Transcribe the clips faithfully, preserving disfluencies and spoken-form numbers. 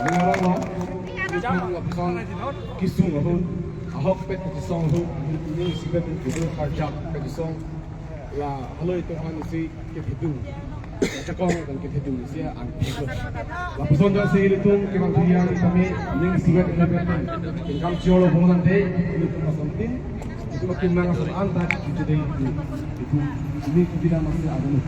Nang arong lo, itum lapuson kesung ahut, ahokpet kachesong ahut, itum ning isivet kedo arjap kachesong, la haloi atum aphan isi kethedung, ajakong pen kethedung isi angthek lo. Lapuson jongsi ilitum kevang pilihan tame ning isivet ahut pen, itum kam cholo bong nang de, ilitum asontin, itum akemang ason anta, itum de, itum, itum, ini itum tidak masih ada lo.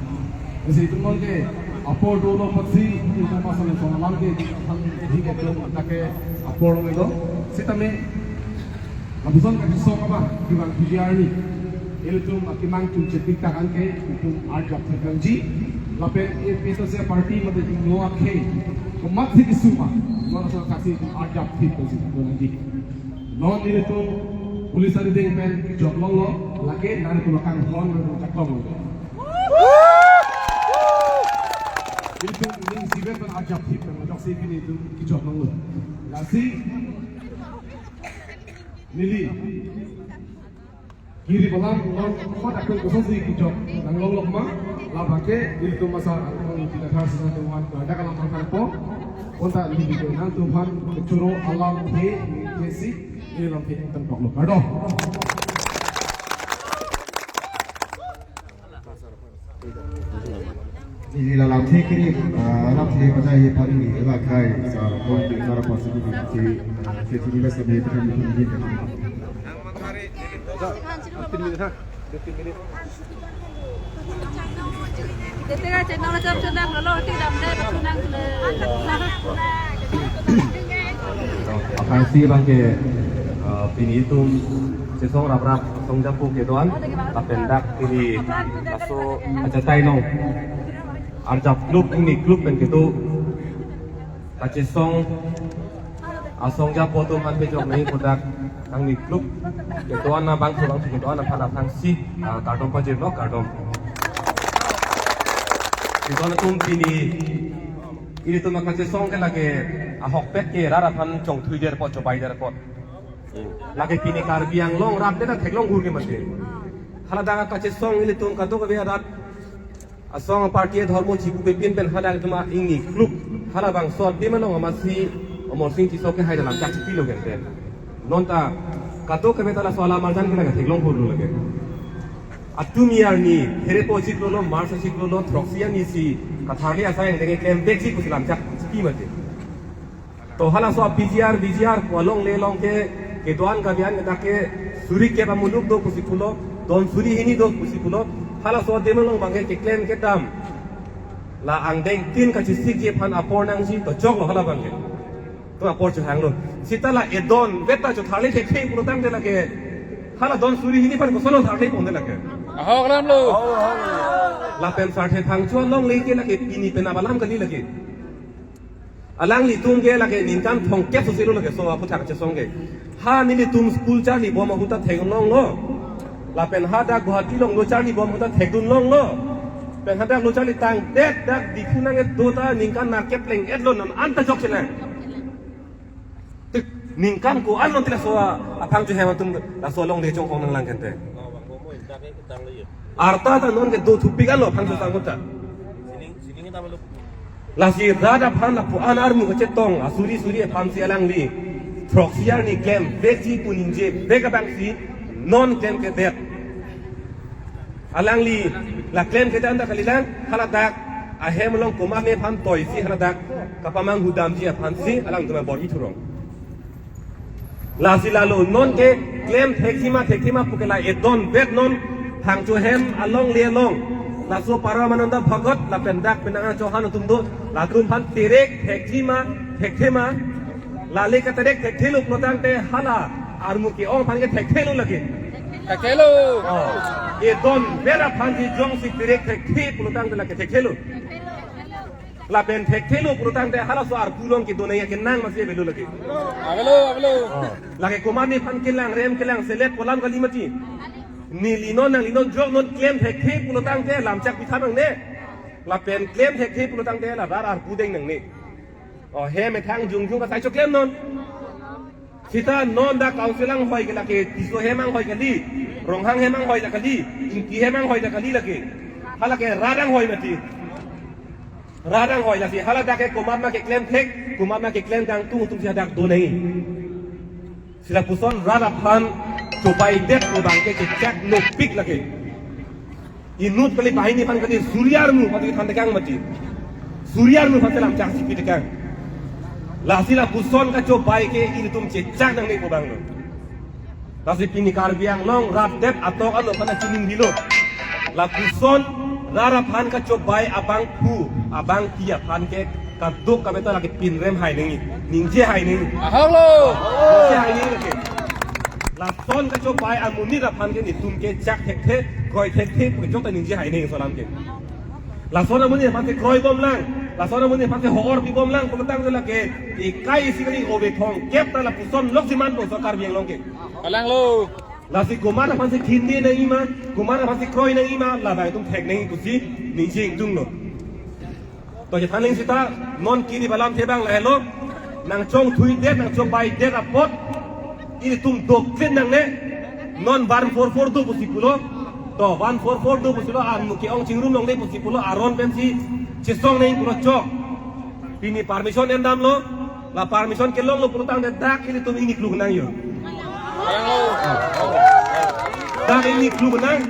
Jadi itum non ke apor dolo apotsi itum pasan yang soal lam ke itum di ke itum ta ke apor lo itu. Sitame lapuson kachesong abang kevang piji arni, ilitum akemang atum chetik takan ke itum arjap thek nangji. Lapen APHLC party mate ingno akhei komatsi kesung ma, non asal kaksi itum arjap thek nangji, nangji. Non ilitum police arideng pen kejok longlo, lake nangtum akanghon nangtum jakong lo. Ilitum ning isivet pen arjap thek pen ajoksi pini itum kejok longlo. Lasi neli kiri balam non kot akun kosonsi kejok nang longlok ma, labang ke ilitum masa angkong tidak khar sisa tuhan pada kalam angkang po, konta neli ke nangtum aphan kechoro alam he, he si, ini lam he tentoklo. Kardom. Neli la lamthe kiri, ah, lamthe pajai he pari ni la khai sa pon di kara pasi di si, si di la sabi pajai ni ni. Aphrangsi abang ke, ah, pini itum chesong raprap asong japo kedo-an, lapen dak pini laso ajatai along arjap kluk, ingni kluk pen kedo kachesong asong japo atum aphan pejok nangji pu dak ingni kluk kedo-an abang, bangso bangso kedo-an aphan aphrangsi, ah, kardom pajirlo, kardom. Kedo-an atum pini ilitum akachesong ke lake ahokpet ke rat aphan chongthui der apot, chobai der apot. Lake pini Karbi Anglong rat ke ta theklong gur ke mate. Hala dak akachesong ilitum kadokave arat asong party adhormo chipu pepin pen hadak itum a-ingni kluk, halabangso adim along amatsi Amarsing Tisso ke hai dalam chak chipilo kenten. Non ta kadokave ta laso alam arjan ke lake theklong kurlo lake. Atumi arni, therepo chiklo lo, March chiklo lo, throksi arni si katharli asai angdeng klem vekji pusi lam chak chipi mate. To halaso a-PGR, VGR pu alongle along ke, kedo-an kabi-an ke dak ke suri kep amuluk do pusi pulo, don suri hini do pusi pulo, halaso adim along abang ke keklem kedam. La angdengtin kachisikji aphan apor nangji, to choklo hala abang ke. To apor chohanglo. Sita la edon vet ta chotharli thekthe pulo tangte lake, hala don suri hini aphan kosonlo tharli ponte lake. Ahok alam lo. Lapen sarthe Phangcho alongle ke lake pini penap alam kali lake. Alanglitum ke lake ningkan thomkep soselo lake so aphuthak chesong ke. Ha nelitum school charlibom ahut ta theklonglo. Lapen hadak Guwahati along lo charlibom ahut ta thekdun longlo. Pen hadak lo charli tangdet dak Diphu nang-et do ta ningkan nerkep pleng-et lo, non anta jok chenang. Tik ningkan ko-an lo ti laso a-Phangcho hem atum laso alongle chongkong nanglang kente. Arta ta non ke do thupik anlo Phangcho sangkot ta. Lasi rat aphan lapu-an armu kachetong asuri suri aphansi alangli throksi arni klem vekji pu ningje vek abangsi non klem kedet. Alangli la klem kedet anta kalilang, haladak ahem along komatne aphan toisi haladak kapamanghu damji aphansi alangtum abor-i thurong. Lasi lalo non ke klem thekthe ma thekthe ma pu ke la edon vet non Phangcho hem alongle along. Laso Paramananda Bhagat lapen dak penang Chauhan atum do, latum aphan terek thekthe ma thekthe ma, lale katerek thekthelo pulo tangte hala armu ke-ong aphan ke thekthelo lake. Thekthelo. Oh. Edon vet aphansi jongsi terek thekthe pulo tangte lake thekthelo. Lapen thekthelo pulo tangte halaso arpu along kedo nangji akenang masi avelo lake. Avelo, avelo. Oh. Lake komatne aphan kelang rem kelang selet pu alam kali mati. Neli non nangli non jok non klem thekthe pulo tangte lam chak pitha nangne. Lapen klem thekthe pulo tangte la rat arpu deng nangne. Oh, hem methang jongjong kasai choklem non. Sita non dak council anghoi ke lake, Tisso hem anghoi kali, Ronghang hem anghoi ta kali, Ingti hem anghoi ta kali lake. Halake rat anghoi mati. Rat anghoi lasi haladak ke komat ma keklem thek, Komat ma keklem kangtung atum si hadak do nangji. Si lapuson rat aphan chobaidet pu abang ke chechak nopik lake. Inut kali banghini aphan kali, suri armu aphan kali than tekang mati. Suri armu aphan lam chak si pi tekang. Lasi lapuson kachobai ke ilitum chechak nangne pu abang lo. Lasi pini Karbi Anglong rat det atok alo aphan chiningrilo. Lapuson rat aphan kachobai abangphu abangpi aphan ke kaduk kabeta lake pinrem hai nangji, ningje hai nangji. Ahok lo. Ningje hai nangji lake. Lason kachobai amonit aphan ke netum ke chak thekthe, kroi thekthe pu ke jokta ningje hai nangji laso alam ke. Lason amonit aphan ke kroi bomlang, lason amonit aphan ke ho-or pi bomlang, pulotangte lake ekai isi kali ove thomkep ta lapuson lok jiman bangso Karbi Anglong ke. Kalang lo. Lasi komat aphan si khinde nangji ma, komat aphan si kroi nangji ma, labang itum thek nangji pusi ningje ingtung lo. To chethan ling seta non kiri alamthe abang lahelo, nangchongthuidet, nangchobaidet apot ilitum doklen nangne. Non one four four do pusi pulo. To one four four do pusi lo, an ke-ong chingrum longle pusi pulo, aron pensi chesong nangji pulo chok. Pini permission endamlo, la permission kelonglo pulotangte dak ilitum ingni kluk nang yo. Dak ingni kluk nang,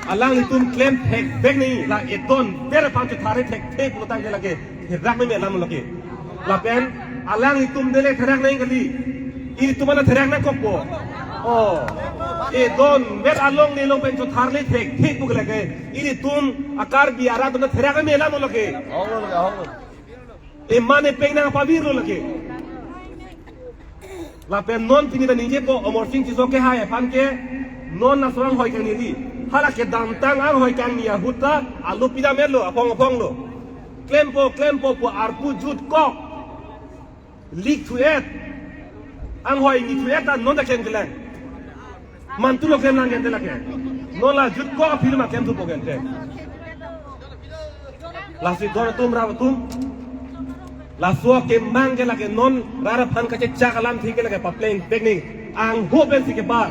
alanglitum klem thekvek nangji, la edon ber aphan chethare thekthe pulotangte lake therak meme alam lake. Lapen alanglitum dele therak nangji kali, ilitum ana therak nangkokpo. Oh, edon ber along nelong pen chotharle thekthe pu ke lake, ilitum a-Karbi arat atum therak meme alam lake. Emane peng nang pabirlo lake. Lapen non pini ta ningjepo, Amarsing Tisso kehai aphan ke non laso anghoi kangni di. Hala kedamtang anghoi kangni ahut ta alo pidam-etlo, aphong aphonglo. Klempo, klempo pu arpu jutkok. Lik thu-et. Anghoi ni thu-et ta non ta klem kelang. Mantu lo klem lang gente lake. Non la jutkok aphi lo ma klem thupo gente. Lasi don atum, rap atum, laso akemang ke lake non rat aphan kachechak alamthe ke lake paplengpek nangji, angho pensi kepar.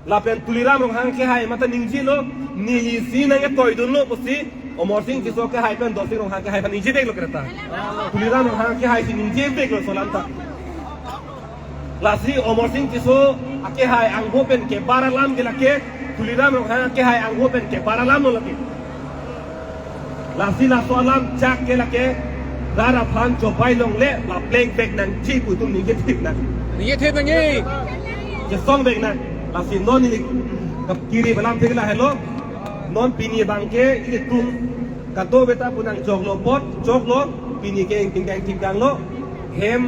Lapen Tuliram Ronghang kehai mata ningjelo, neli si nangketoidunlo pusi Amarsing Tisso kehai pen Dorsing Ronghang kehai aphan ningjeveklo kreta. Tuliram Ronghang kehai si ningjeveklo laso alam ta. Lasi Amarsing Tisso akehai angho pen kepar alam ke lake, Tuliram Ronghang akehai angho pen kepar alamlo lake. Lasi laso alam chak ke lake, rat aphan chobai longle, la plengpek nangji pu itum ningje thip nang. Ningje thip nangji. Chesongvek nang. Lasi non ili kap kiri alamthe ke lahelo. Non pini abang ke ilitum kadokave ta pu nang choklo apot, choklo, pini ke ingting kang ting kanglo. Hem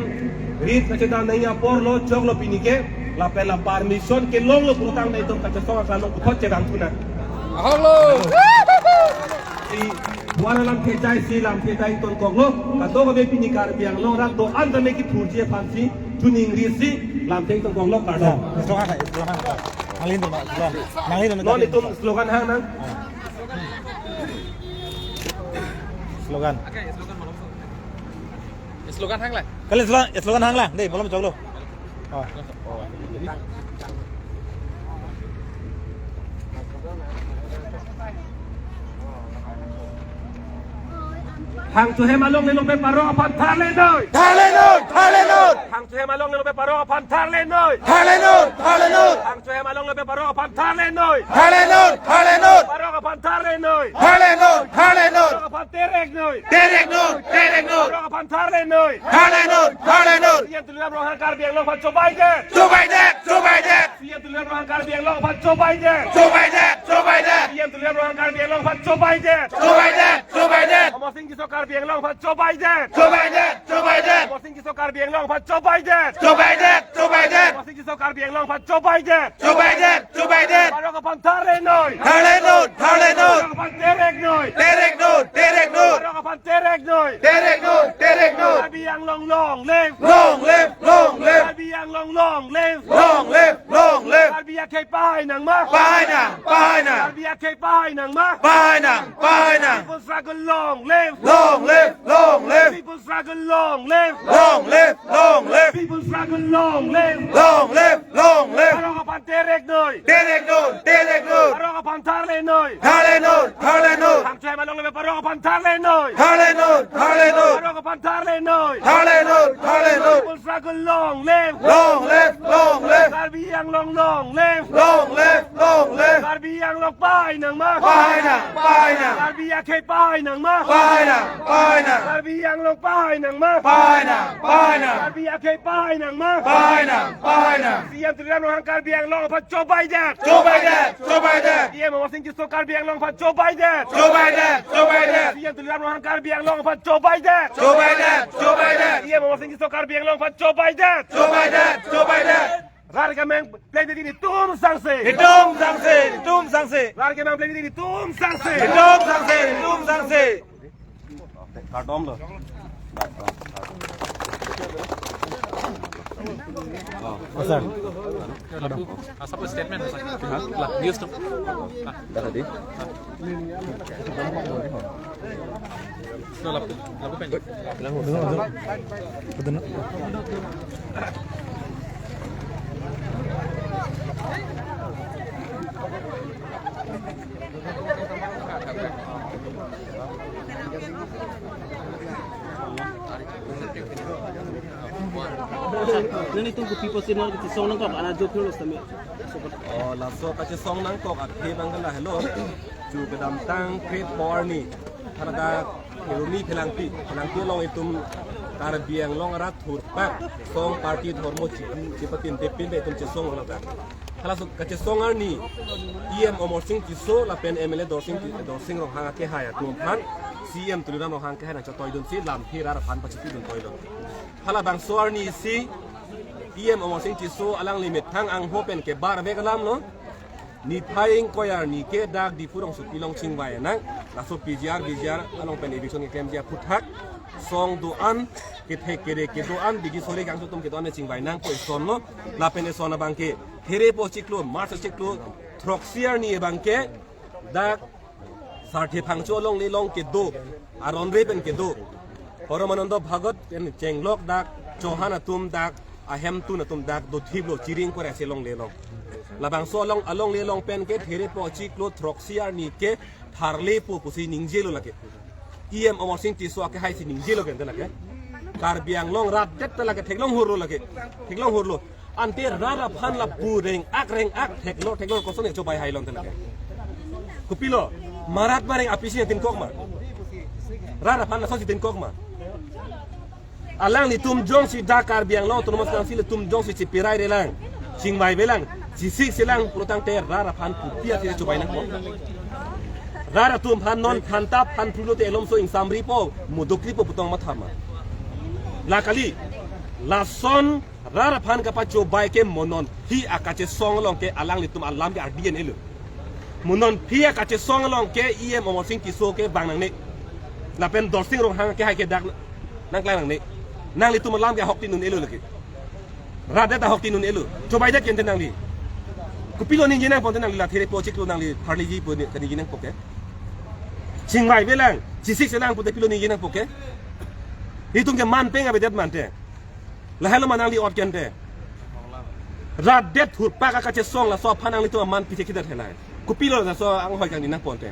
rit kachedam nangji aporlo, choklo pini ke, lapen la permission kelonglo pulotangte itum kachesong aklam puthot chedam thu nang. Ahok lo. Si wan alamthe chai si lamthe ta ingtonkoklo, kadokave pini Karbi Anglong rat do-an tame kethurji aphansi, chiningri si, lamthe ingtonkoklo, kardom. Slogan hai, slogan hai. Nanglin dong, slogan. Nanglin dong. Non itum slogan hang nang. Slogan. Slogan hang lang. Kali slogan, slogan hang lang. Dei, malom choklo. Oh. Hangcho hem along nelong pen parok aphan tharle noi. Tharle noi, tharle noi. Hangcho hem along nelong pen parok aphan tharle noi. Tharle noi, tharle noi. Hangcho hem along nelong pen parok aphan tharle noi. Tharle noi, tharle noi. Parok aphan tharle noi. Tharle noi, tharle noi. Parok aphan terek noi. Terek noi, terek noi. Parok aphan tharle noi. Tharle noi, tharle noi. C E M Tuliram Ronghang Karbi Anglong aphan chobaidet. Chobaidet, chobaidet. C E M Tuliram Ronghang Karbi Anglong aphan chobaidet. Chobaidet, chobaidet. C E M Tuliram Ronghang Karbi Anglong aphan chobaidet. Chobaidet, chobaidet. Amarsing Tisso Karbi Anglong aphan chobaidet. Chobaidet, chobaidet. Amarsing Tisso Karbi Anglong aphan chobaidet. Chobaidet, chobaidet. Amarsing Tisso Karbi Anglong aphan chobaidet. Chobaidet, chobaidet. Parok aphan tharle noi. Tharle noi, tharle noi. Parok aphan terek noi. Terek noi, terek noi. Parok aphan terek noi. Terek noi, terek noi. Karbi Anglong long live. Long live, long live. Karbi Anglong long live. Long live, long live. Karbi akhei pahai nangma. Pahai nang, pahai nang. Karbi akhei pahai nangma. Pahai nang, pahai nang. People struggle long live. Long live, long live. People struggle long live. Long live, long live. People struggle long live. Long live, long live. Parok aphan terek noi. Terek noi, terek noi. Parok aphan tharle noi. Tharle noi, tharle noi. Hangchoi malong le parok aphan tharle noi. Tharle noi, tharle noi. Parok aphan tharle noi. Tharle noi, tharle noi. People struggle long live. Long live, long live. Karbi Anglong long live. Long live, long live. Karbi Anglong pahai nangma. Pahai nang, pahai nang. Karbi akhei pahai nangma. Pahai nang, pahai nang. Karbi Anglong pahai nangma. Pahai nang, pahai nang. Karbi akhei pahai nangma. Pahai nang, pahai nang. C M Tuliram Ronghang Karbi Anglong aphan chobaidet. Chobaidet, chobaidet. C M Amarsing Tisso Karbi Anglong aphan chobaidet. Chobaidet, chobaidet. C M Tuliram Ronghang Karbi Anglong aphan chobaidet. Chobaidet, chobaidet. C M Amarsing Tisso Karbi Anglong aphan chobaidet. Chobaidet, chobaidet. Rat kemang plengdet netum sangse. Netum sangse, netum sangse. Rat kemang plengdet netum sangse. Netum sangse, netum sangse. Kardom lo. Oh, sir. Asap statement, sir. Lah, news tu. Dah tadi. Sudah lapu, lapu pen. Dengar, sir. Dengar. Nanitum kopi apotsi non kachesong nangkok, ana jopir lo sami. Oh, laso kachesong nangkok athe abang ke lahelo. Chu kedamtang kre-pho arni. Tharda Kheroni Phelangpi, Phelangpi along itum Karbi Anglong arat thurpak song party dhormo chipu chipatinte pinpe itum chesong lo ladak. Halaso kachesong arni E M Amarsing Tisso lapen M L A Dorsing, Dorsing Ronghang akehai atum aphan C M Tuliram Ronghang akehai nangchotoidunsi lamthe rat aphan pachipidun toilo. Halabangso arni si E M Amarsing Tisso alangli methang angho pen kebarvek alam lo. Niphai ingkoi arni ke dak Diphu rongsopi along chingvai nang. Laso P G R, V G R along pen eviction keklemji aphuthak. Song do-an, kethek kere kedo-an, bigi sore kangso atum kedo-an chingvai nangpo eson lo. Lapen eson abang ke Therepo chiklo, March chiklo, throksi arni abang ke dak Sarthe Phangcho alongle along kedo, aron re pen kedo. Paramanando Bhagat pen chenglok dak, Chauhan atum dak, ahemtun atum dak dothiplo Chiring Kore ase alongle along. Labangso along, alongle along pen ke Therepo chiklo throksi arni ke tharlepo pusi ningjelo lake. E M Amarsing Tisso akehai si ningjelo ke ante lake. Karbi Anglong rat det ta lake theklong hurlo lake. Theklong hurlo. Ante rat aphan lapu reng-ak reng-ak theklo theklo koson chobai hailo ante lake. Kopilo, marat mareng apisi nangtinkok ma. Rat aphan lasonsi tinkok ma. Alanglitum jongsi dak Karbi Anglong Autonomous Council atum jongsi chipirai relang, chingvaivelang, chisik selang pulotangte rat aphan kopi athe chobai nangpo. Rat atum aphan non phanta phan phrulote elomso ingsamripo, mudukripo putong mathama. La kali, lason rat aphan kapachobai ke mo nonphi akachesong along ke alanglitum alam ke ardi en-elo. Mo nonphi akachesong along ke E M Amarsing Tisso ke vang nangne. Lapen Dorsing Ronghang akehai ke dak nangklang nangne. Nanglitum alam ke ahokti un-elo lake. Rat det ahokti un-elo. Chobaidet ke ante nangli. Kopilo ningje nangpo ante nangli la Therepo chiklo nangli tharleji pu ne kaningje nangpo ke. Chingvaivelang, chisik selang pute pilo ningje nangpo ke. Itum ke man peng avedet ma ante. Lahelo ma nangli ot ke ante. Rat det thurpak akachesong laso aphan nanglitum aman pithekidat helai. Kopilo laso anghoi kangni nangpo ante.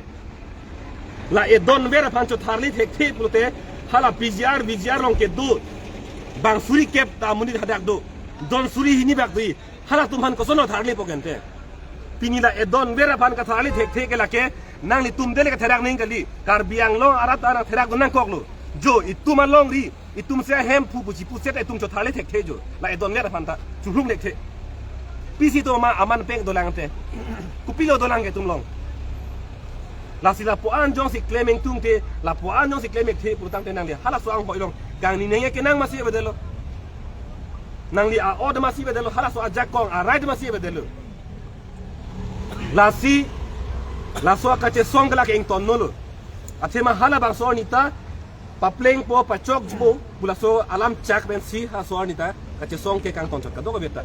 La edon ver aphan chotharli thekthe pulote hala P G R, V G R along kedo. Bang suri kep ta amonit hadak do. Don suri hini bak do. Halatum aphan kosonlo tharlepo ke ante. Pini la edon ver aphan katharli thekthe ke lake nanglitum dele katherak ning kali. Karbi Anglong arat ta nangtherak dun nangkoklo. Jo itum alongri, itum se Hemphu pu chipuset itum chotharli thekthe jo. La edon ver aphan ta chulhung thekthe. Pisi to ma aman peng dolang ante. Kopilo dolang ke itum along. Lasi lapu-an jongsi klem ingtungte, lapu-an jongsi klem ikthe pulotangte nangli halaso anghoi along kangni neng ke nang masi avedetlo. Nangli a-ot masi avedetlo, halaso ajakong a-right masi avedetlo. Lasi, laso akachesong ke lake ingtonnolo. Athema halabangso arni ta paplengpo, pachokpo pu laso alam chak pensi halaso arni ta Kachesong ke kangton chot kadokave ta.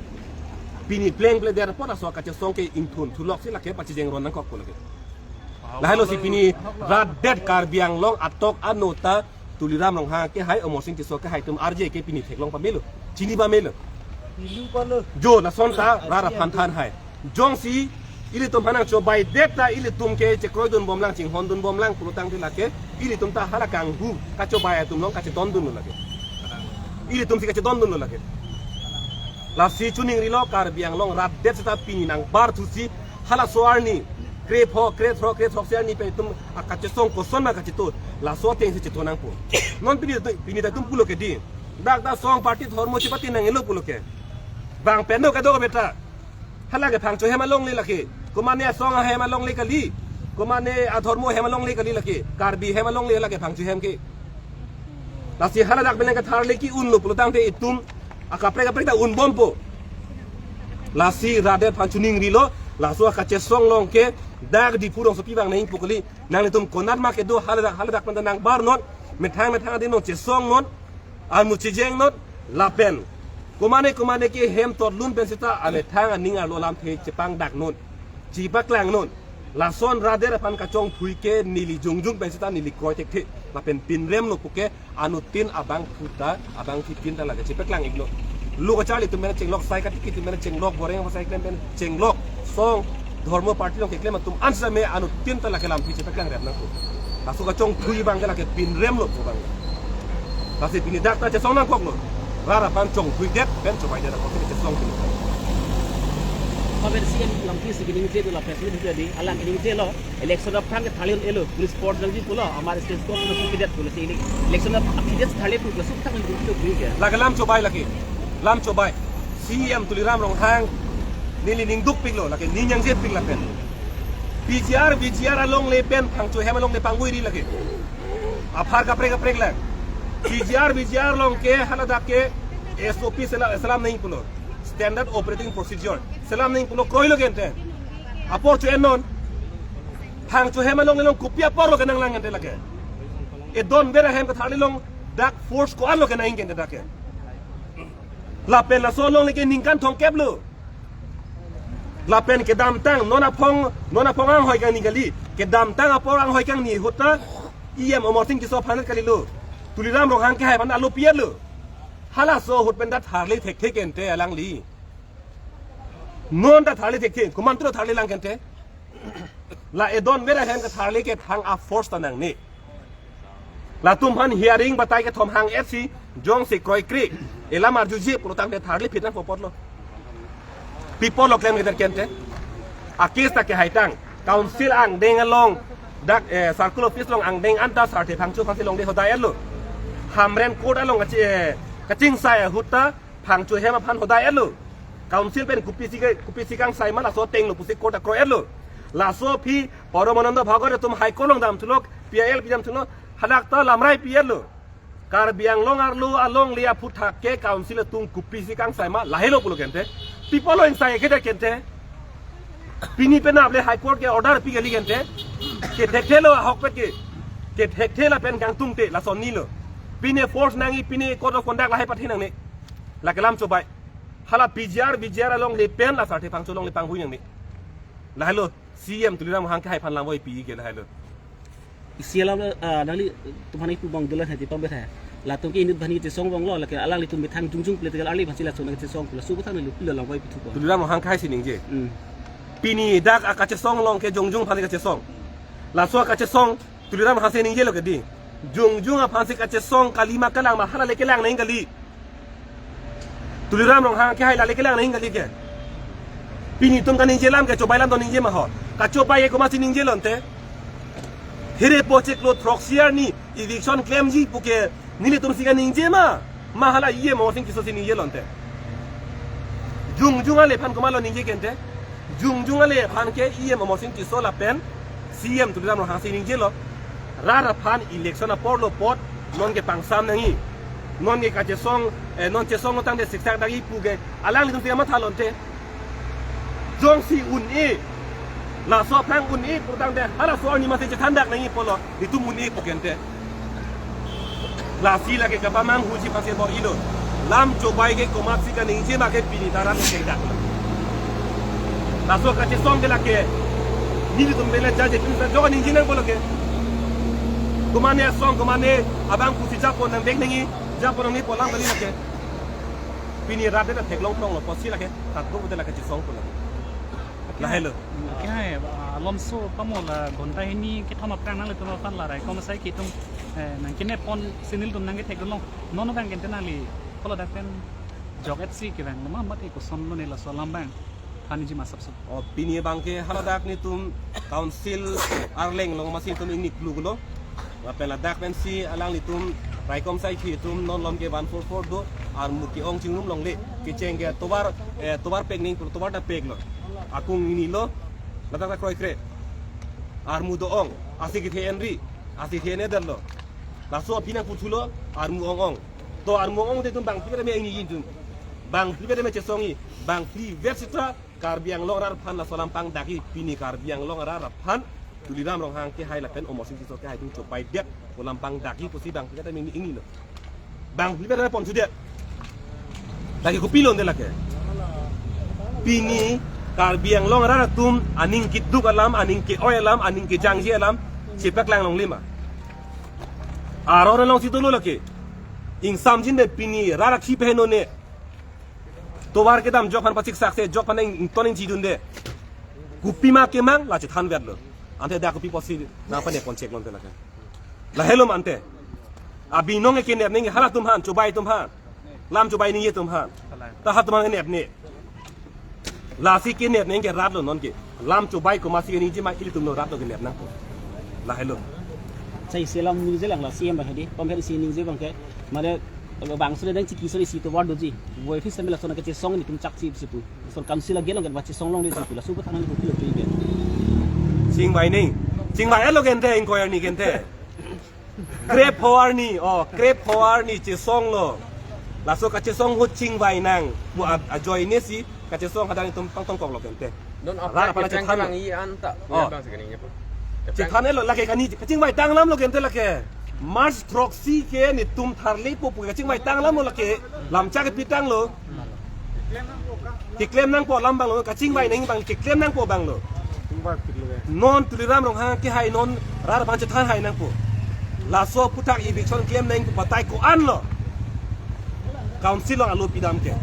Pini plengple der apot laso kachesong ke ingthun thulok si lake pachijeng ron nangkokpo lake. Lahelo si pini rat det Karbi Anglong atok ano ta Tuliram Ronghang kehai, Amarsing Tisso kehai atum arje ke pini theklong pamelo, chini pamelo. Ilu palo. Jo lason ta rat aphan than hai. Jongsi ilitum aphan nangchobai det ta ilitum ke chekroidun bomlang, chinghondun bomlang pulotangte lake ilitum ta hala kanghu kachobai atum along kachedondunlo lake. Ilitum si kachedondunlo lake. Lasi choningrilo, Karbi Anglong rat det seta pini nangbarthusi halaso arni krepho, krethro, krethroksi arni pen itum akachesong koson ma kacheto, laso atengsi cheto nangpo. Non pini, pini ta itum pulo ke di, dak ta song party dhormo chepati nangilo pulo ke. Bang pen do kadokave ta. Hala ke Phangcho hem alongle lake. Komane asong ahem alongle kali. Komane adhormo hem alongle kali lake. Karbi hem alongle hala ke Phangcho hem ke. Lasi hala dak pen ketharle ke-unlo pulotangte itum akaprek kaprek ta unbompo. Lasi rat det aphan choningrilo, laso akachesong along ke dak Diphu rongsopi vang nangpo kali. Nanglitum konat ma kedo hala dak, hala dak pen ta nangbarnon. Methang methang adin nangchesongnon. Anmu chijengnon, lapen komane komane ke hem totlun pen seta amethang aning arlo alamthe chepangdaknon, chepaklangnon. Lason rat det aphan kachongthui ke neli jongjung pen seta neli kroi thekthe. Lapen pinremlo puke anuttin abangphu ta, abangphitin ta lake chepaklang iklo. Lo kacharli atum pen chenglok, sai katiki atum pen chenglok, boreng sai klem pen chenglok, song dhormo party along keklem atum an same anuttin ta lake lamthe chepaklang rem nangpo. Laso kachongthui abang ke lake pinremlo pu abang. Lasi pini dak ta chesong nangkoklo. Rat aphan chongthui det pen chobai det aphan chesong pini. Paben C M lamthe si keningje do la press meet dia di, alang keningjelo, election aphrang ketharli un-elo, police force nangji pulo, amar state court lo sukidet pulo si ini. Election aphrang ketharli pulo suk thang lo pulo ke. Lake lam chobai lake. Lam chobai. C M Tuliram Ronghang neli ning dukpiklo, lake ning nangje pik lapen. P G R, V G R alongle pen Phangcho hem alongle pangbuiri lake. Aphar kaprek kaprek lang. P G R, V G R along ke hala dak ke S O P selam, selam nangji pulo. Standard Operating Procedure selam nangji pulo kroilo ke ante. Apor cho-ennon. Phangcho hem alongle along kopi apor lo kenanglang ke ante lake. Edon bera hem ketharli along dak force ko-an lo kenangji ke ante dak ke. Lapen laso alongle ke ningkan thomkep lo. Lapen kedamtang non aphong, non aphong anghoi kangni kali. Kedamtang apor anghoi kangni ahut ta E M Amarsing Tisso aphan kalilo. Tuliram Ronghang kehai aphan alo pi-etlo. Halaso ahut pen ta tharli thekthe ke ante alangli. Non ta tharli thekthe, komantu lo tharli lang ke ante. La edon bera hem ketharli ke thang a force ta nangne. Latum aphan hearing batai kethom hang-etsi jongsi kroikre, elam arjuje pulotangte tharli phit nangpo apotlo. Pi apotlo klem ke ante. A case ta kehai tang. Council angdeng along dak, eh, circle office along angdeng anta sarthe Phangcho aphansi longledet hodai-etlo. Hamren court along kachi-, eh, kachingsai ahut ta Phangcho hem aphan hodai-etlo. Council pen kopisi ke, kopisi kangsai ma laso atenglo pusi court akroi-etlo. Laso aphi Paramananda Bhagwat atum High Court along damthulo, P I L pidamthulo, hadak ta lamrai pi-etlo. Karbi Anglong arlo alongle aphuthak ke council atum kopisi kangsai ma lahelo pulo ke ante. Pi apotlo ingsai ke dak ke ante. Pini penap le High Court ke order pi kali ke ante. Kethekthelo ahokpet ke. Kethekthelo pen kangtungte lason nilo. Pine force nangji, pine code of conduct lahai pathi nangne. Lake lam chobai. Hala P G R, V G R alongle pen la sarthe Phangcho alongle pangbui nangne. Lahelo C M Tuliram Ronghang kehai aphan lam voi pi ke lahelo. Isi alam, ah, nanglitum aphan ipu bang dolan hati pambet hai. Latum ke inut bani chesong banglo, lake alanglitum methang jongjung politik arli aphansi lason chesong pulo, laso aputhak nangli pilo lam voi pithu ko. Tuliram Ronghang kehai si ningje. Hmm. Pini dak akachesong along ke jongjung aphan kachesong. Laso akachesong Tuliram Ronghang si ningjelo ke di. Jongjung aphansi kachesong kali ma kalang ma hala le kelang nangji kali. Tuliram Ronghang kehai la le kelang nangji kali ke. Pini itum kaningje alam ke chobai alam do ningje ma ho. Kachobai ke komatsi ningjelo ante. Hirepo chiklo throksi arni eviction klemji puke nelitum si kaningje ma. Ma hala E M Amarsing Tisso si ningjelo ante. Jongjung ale aphan komatlo ningje ke ante. Jongjung ale aphan ke E M Amarsing Tisso lapen C M Tuliram Ronghang si ningjelo. Rat aphan election apor lo apot non ke pangsam nangji. Non ke kachesong, eh, non chesong tangte siksak dagi puke alanglitum si kamathalo ante. Jongsi un-e, laso aphrang un-e pulotangte halaso arni masi chethandak nangji pulo, itum un-e pu ke ante. Lasi lake kapamanghuji aphansi bor-ilo. Lam chobai ke komatsi kaningje ma ke pini ta rat ke dak. Laso kachesong ke lake. Nelitum bela jaje pini ta jo ningje nangpo lake. Komane asong, komane abang pusi japo nang dek nangji, japo nangji pu alam kali lake. Pini rat ta theklong tonglo pusi lake. Tat do pusi lake chesong pulo. Lahelo. Ke hai, ah, alomso pamo la ghonta hini kethom aphrang nanglitum aphan la raikom asai kitung, eh, nangkenep ponsi nelitum nangkethek dunlong. Non abang ke ante nangli haladak pen jok-etsi kevanglo ma mate kosonlo ne laso alam abang? Phaniji ma asapso. O, pini abang ke haladak netum council arleng along masi netum ingni kluklo. Lapen ladak pensi alanglitum raikom asai kitung non lom ke one four four do, armu ke-ong chingrum longle, kecheng ke tovar, eh, tovar pek ning, tovar ta peklo. Akung ingnilo, ladak ta kroikre. Armu do-ong, asi kethe enri, asi kethe enedetlo. Laso aphi nangputhulo, armu ong-ong. To armu ong-ong te netum bangphli pen me ingni jin tum. Bangphli pen me chesongji, bangphli vet sitra, Karbi Anglong arat aphan laso alam pangdakji, pini Karbi Anglong arat aphan Tuliram Ronghang ke hai lapen Amarsing Tisso ke hai atum chobaidet pu alam pangdakji pusi bangphli pen me ingnilo. Bangphli pen me ponsudet. Lake kopilo ante lake. Pini Karbi Anglong arat atum aning keduk alam, aning ke-oi alam, aning kejangje alam chepaklang longle ma? Arong alongsi dolo lake. Ingsamjin de pini rat akhei pen non ne. Tovar kedam jok aphan pachiksak se, jok aphan ington ingchidunde. Kopima kemang la chethanvetlo. Ante dak kopi pusi nangpanep pon chek lonte lake. Lahelo ma ante. Abinong ke kenep nangji halatum aphan, chobai atum aphan. Lam chobai nangji atum aphan. Ta halatum aphan kenep ne. Lasi kenep nangji ke ratlo non ke. Lam chobai komatsi kaningje ma ilitum lo ratlo kenep nangpo. Lahelo. Chai selam ningje lang la C M abang hedi. Pom hedi si ningje abang ke. Mane bangso le dang chiki sori si tovar doji. Boi phis sambil laso nangkachesong netum chakchi si pu. Laso council age along ke ba chesong longle si pu. Laso aputhak nangli kopilo pu ke. Chingbai nang. Chingbai-etlo ke ante, ingkoi arni ke ante. Krepho arni, o, krepho arni chesonglo. Laso kachesong ahut chingbai nang. Pu a-, ajoine si kachesong hadak netum pangtongkoklo ke ante. Non rat aphan aphrang chethan lo. Kevangji anta. O. Bang sekening ya, Pak. Chethan-etlo lake kani, kachingbai tanglamlo ke ante lake. March throksi ke netum tharlepo pu kachingbai tanglamlo lake. Lamchak kepi tanglo. Keklem nangpo alam abanglo, kachingbai nangji abang keklem nangpo abanglo. Non Tuliram Ronghang ke hai non rat aphan chethan hai nangpo. Laso aputhak eviction klem nangji pu batai ko-anlo. Council along alo pidam ke.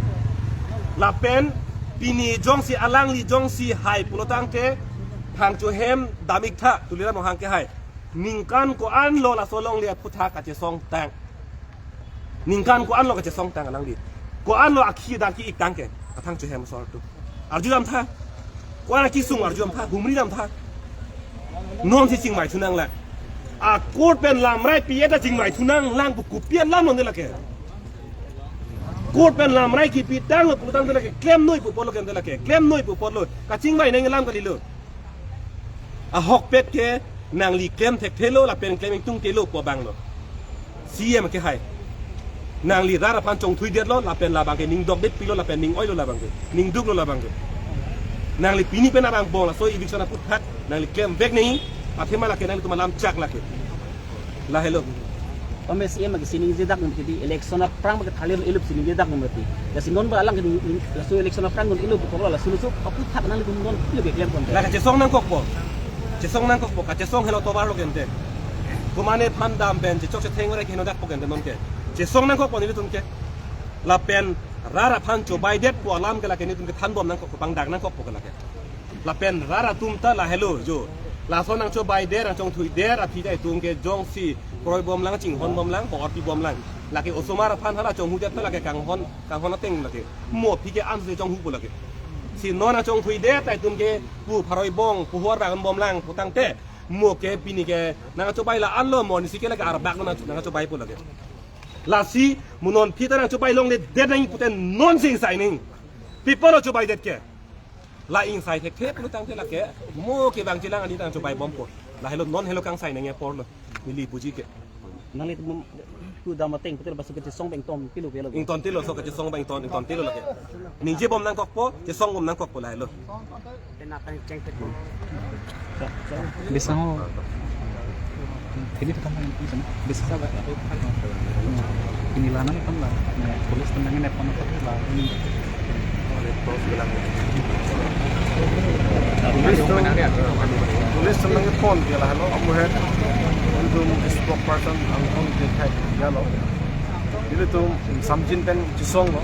Lapen pini jongsi alangli jongsi hai pulo tangte thang chohem dam-ik tha Tuliram Ronghang ke hai. Ningkan ko-anlo laso alongle aputhak kachesong tang. Ningkan ko-anlo kachesong tang alangli. Ko-anlo akhi daki-ik tang ke. Athang chohem asor atum. Arju dam tha. Ko-an akisung arju dam tha. Humri dam tha. Nonsi chingbai thu nanglang. A court pen lamrai pi-et ta chingbai thu nanglang pu kopi alam lo ante lake. Court pen lamrai kipi tanglo pu tangte lake. Klem noi pu apotlo ke ante lake. Klem noi pu apotlo. Kachingbai nangji alam kalilo. Ahokpet ke nangli klem thekthelo lapen klem ingtungtelo pu abanglo. C M ke hai. Nangli rat aphan chongthuidetlo lapen labang ke ning dokdet pilo lapen ning oilo labang ke. Ning duklo labang ke. Nangli pini pen abang bong laso eviction aputhak nangli klemvek nangji, athema lake nanglitum alam chak lake. Lahelo. Pame C M ke si ningje dak mati di election aphrang ke thalir ilup si ningje dak mati. Ya si non ba alang ke ning, ning, laso election aphrang non ilup ko laso laso aputhak nanglitum non ilup ke klem pon. La kachesong nangkokpo. Chesong nangkokpo, kachesong helo tovar lo ke ante. Komane phan dam pen chechok chetheng ore ke heno dakpo ke ante non ke. Chesong nangkokpo nelitum ke. Lapen rat aphan chobaidet pu alam ke lake netum kethan bom nangkokpo, pangdak nangkokpo ke lake. Lapen rat atum ta lahelo jo. Laso nangchobaidet, nangchongthuidet aphi ta itum ke jongsi kroi bomlang, chinghon bomlang, ho-or pi bomlang. Lake osomar aphan hala chonghudet ta lake kanghon, kanghon ateng lake. Mo aphi ke ansi chonghupo lake. Si non nangchongthuidet ta itum ke pu pharoi bong, pu ho-or bang bomlang pu tangte. Mo ke pini ke nangchobai la-anlo, mo nisi ke lake arbak nang, nangchobaipo lake. Lasi mo non aphi ta nangchobai longledet nangji pute nonsi ingsai nangji. Pi apotlo chobaidet ke. La ingsai thekthe pulo tangte lake mo ke bang chelang ani ta nangchobai bompo. Lahelo non helo kangsai nangji aporlo. Neli puji ke. Nanglitum kedam ateng pute laso kachesong abang ingtontelo pelo. Ingtontelo, laso kachesong abang ington, ingtontelo lake. Ningje bom nangkokpo, chesong bom nangkokpo lahelo. Bisa ho. Ini tetap main bisa. Bisa. Ini lana kan lah. Police Nangin epon apa la ini. Police atum, police atum nangin pon ke lahelo amuhet. Ilitum spokesperson angkong ke khai dialo. Ilitum samjin pen chisonglo.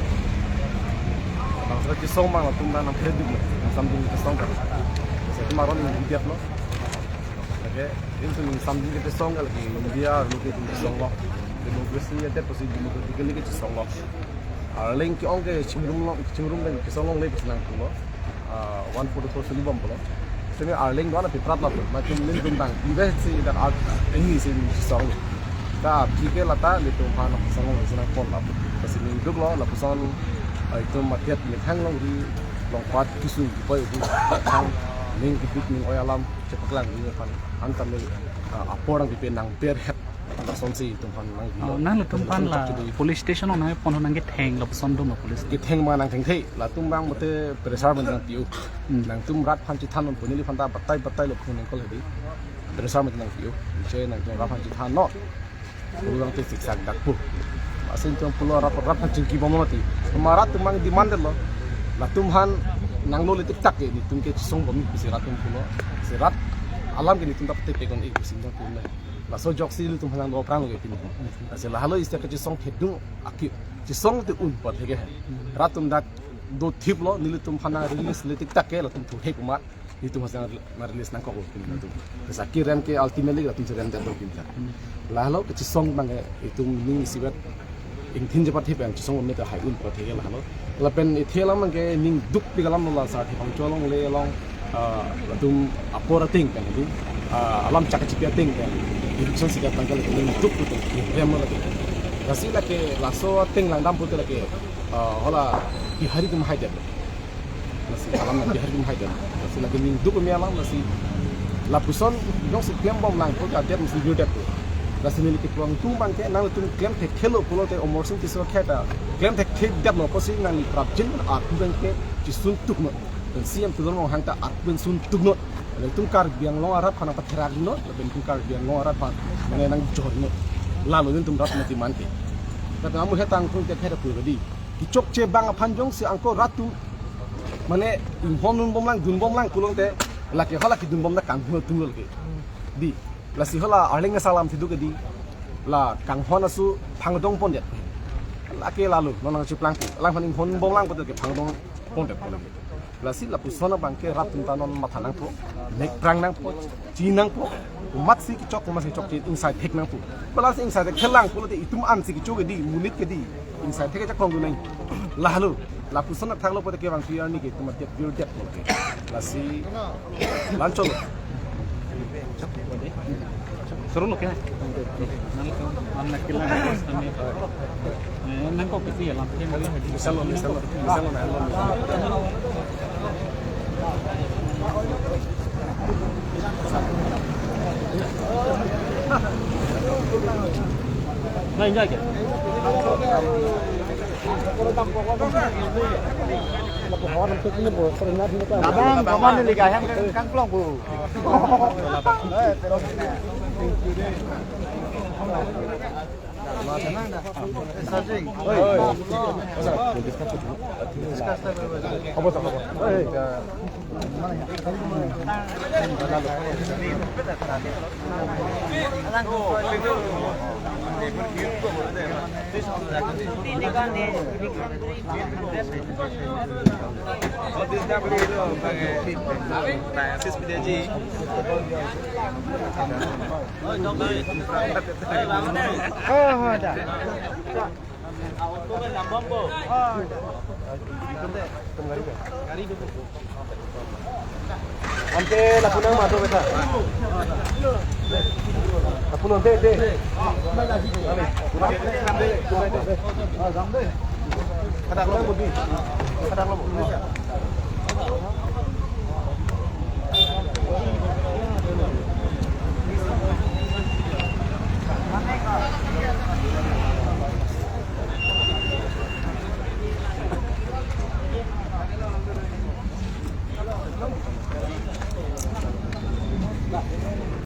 Bangso chisong abang latum dan nang kredit lo. Samjin chisong kan. Satu maron yang diat lo. Lake, ilitum samjin ke chisong ke lake India arlo ke chisonglo. Democracy ya, pusi democratically ke chisonglo. Arleng ke-ong ke chingrum lo, chingrum pen chisong longle pusi nangpulo. Ah, one forty-four suli bom pulo. Sini arleng do-an aphi prat lapu. Macam ilitum dang. Ibe si dak art ini si chisong. Ta aphi ke lata ilitum aphan chisong longle si nangpon lapu. Pusi ningduk lo, lapuson, ah, itum matiat methang longri, longpat kisu, boy itu, thang, ning kipik ning oi alam, chepaklangri aphan. Anta mil, ah, apor nangpipe nangberhet. Lasonsi itum aphan nang. Oh, nangtum aphan la police station nangpon nangketheng lapuson dum police. Ketheng ma nangthengthe, latum abang mate pressure abang nangpi-o. Hmm. Nangtum rat aphan chethan non pu neli aphan ta batai batai lo phone nangkol hedi. Pressure abang nangpi-o. Che nangtum rat aphan chethan non. Pulo abang te siksak dak pu. Asin tum pulo rat rat aphan chingki bom mati. Ma rat atum abang demand lo. Latum aphan nanglole tiktak ke netum ke chisong bom pusi rat atum pulo. Si rat alam ke netum ta pete pekon ik pusi netum pulo. Laso ajoksi ilitum aphan nanglo aphrang lo ke pini. Lasi lahelo isi kachisong thedung aki. Chisong te un pat hege. Rat atum dak dothip lo, nelitum aphan release le tiktak ke latum thu hek umat. Nelitum aphan nang release nangkok lo pini latum. Lasi kirem ke ultimately latum si rem det lo pini. Lahelo kachisong abang ke itum ning isivet ingthin jepat hip yang chisong umne ta hai un pat hege lahelo. Lapen ithe alam abang ke ningdukpik alam lo la sar thepang cholong le along, ah, latum apor ateng pen di, ah, alam chak chipi ateng pen. Election sikat tangka le ningduk putu rem lo lake. Lasi lake laso ateng langdam putu lake, ah, hala Bihari atum hai det. Lasi alam Bihari atum hai det. Lasi lake ningduk me alam lasi lapuson jongsi klem bom lang putu adet mesti jur det. Lasi neli kepuang atum abang ke nangtum klem thekthe lo pulote Amarsing Tisso akhei ta klem thekthe det lo pusi nangli prapjin arpu abang ke chisun tuk non. Dan C M Tuliram Ronghang ta arpu abang sun tuk non. Latum Karbi Anglong arat aphan patherak non, lapen tum Karbi Anglong arat aphan mane nangjor non. Lalo netum rat mati mante. Tapi amu hetang tum ke phera pu di. Kechokche abang aphan jongsi angko rat atum mane inghon dun bom lang, dun bom lang pulote lake hala kedun bom na kanghon atum lo ke. Di. Lasi hala arleng asal alam theduk ke di. La kanghon asu phangdong pondet. Lake lalo non nangchiplang pu. Alang aphan inghon bom lang pulote ke phangdong pondet pulo. Lasi lapuson abang ke rat atum ta non matha nangpo, mek prang nangpo, chi nangpo, komatsi kechok, komatsi chokche, ingsai thek nangpo. Lasi ingsai thek thelang pulote itum ansi kecho ke di, monit ke di, ingsai thek ke chakong dunai. Lahelo, lapuson athak lo pulote ke abang P R ni ke itum atiat virdet pulote. Lasi, lancholo. Suruh lo kena. Nang nang kilang kami. Eh, nangkok kisi ya lam. Bisa lo, bisa lo, bisa lo, bisa lo. Nah, ini aja. Abang, abang ni liga hem kan, kan pelong bu. Ante lapu nang mato beta. Lapu nang de, de. Kadang lo budi. Kadang lo budi.